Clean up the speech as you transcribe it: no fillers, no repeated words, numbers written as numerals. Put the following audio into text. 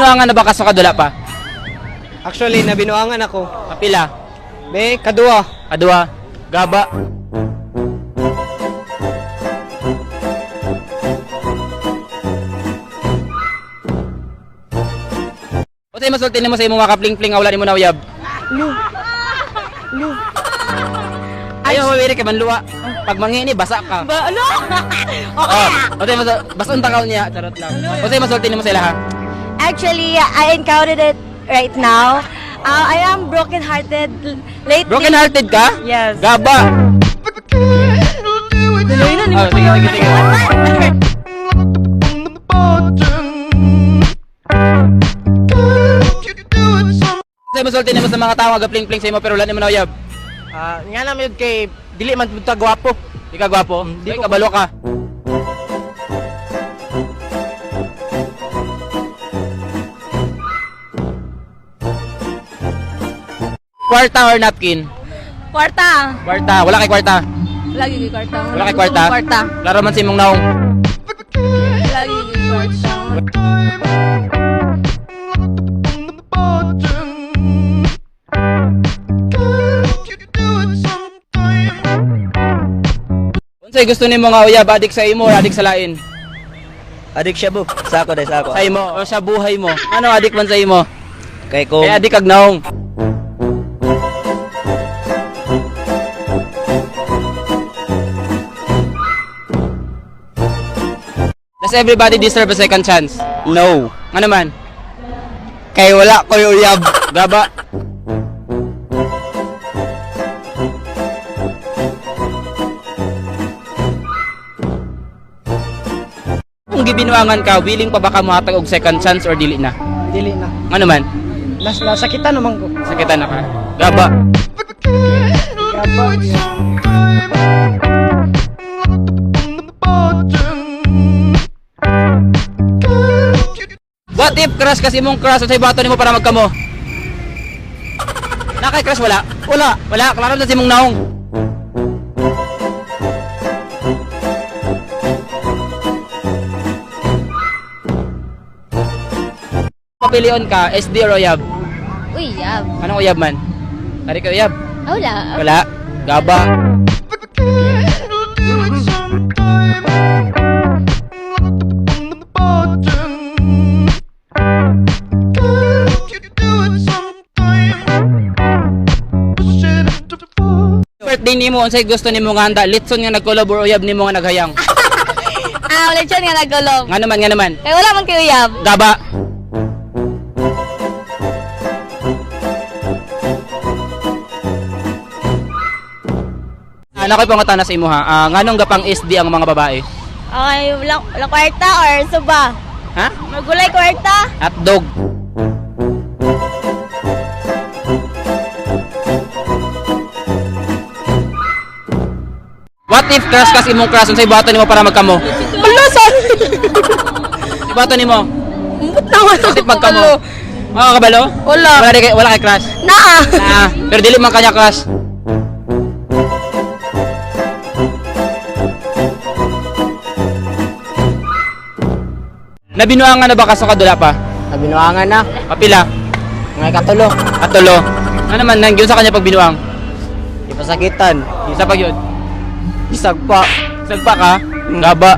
Binuangan na ba ka sa kadula pa? Actually, nabinuangan ako. Kapila? Be, kadua. Kadua? Gaba? Unsay masulti nimo sa imong mga kapling-pling nga wala nimo nauyab? Lu. Lu. Ayaw mawiri kay manluwa. Pag mangini basa ka. Ba, ano? Okay. Oh, unsay masul basun takaw niya, charot lang. Unsay masulti nimo sa ilaha? Actually, I encountered it right now. I am broken-hearted lately. Broken hearted ka? Yes. Gaba. Tuloy na, Oh, sige, sige, sige. Unsay masulti nimo sa mga tao nga gapling-pling sa imo pero wala nimo nauyab? Ah, nga naman yun kay dili man ta gwapo. Di ka gwapo? Di ka kabalo ka. Kwarta or napkin? Kwarta. Kwarta. Wala kay kwarta. Lagi kay kwarta. Wala kay kwarta. Kwarta. Laro man sa imong naong. Lagi kay kwarta. Unsay gusto nimo nga uyab, adik sa imo or adik sa lain? Adik siya bu. Sako dai sako. Sa imo o sa buhay mo? Ano adik man sa imo? Kay kung Kay adik kag naong. Does everybody deserve a second chance? No. Ano man? Kay wala koy uyab. Gaba. Kung gibinuangan ka, willing pa ba ka mohatag og second chance or dili na? Dili na. Ano man? Nas nasakitan naman ko. Sakitan na ka. Gaba. Gaba. What if crush kasi mong crush sa bato nimo para magkamo? Nakay crush wala? Wala. Wala, klaro na si mong naong. Papilion ka, SD or uyab? Uy, yab. Anong uyab man? Tari ka uyab? Ah, wala. Wala. Gaba. Birthday nimo unsay gusto nimo nga handa? Litson nga nagkulob or uyab nimo nga naghayang? Ah, wala siya nga nagulong. Nga naman, nga naman. Kaya wala man kayo yab. Gaba. Ano ko'y pangutana sa imo ha? Ah, nganong gapang SD ang mga babae? Okay, walang kwarta or suba. Ha? Magulay kwarta. At dog. What if crush kas imong crush unsay buhaton nimo para magkamo? Wala sa. Buhaton nimo. Tawa What if magkamo? Mga kabalo? Wala. Wala kay crush. Na. Ah, pero dili man kanya crush. Nabinuangan na ba ka sa kadula pa? Nabinuangan na. Kapila? Ngay katulo. Katulo. Ano naman nang yun sa kanya pagbinuang? Ipasakitan. Isa pag yun. Isagpa. Sagpa ka? Gaba.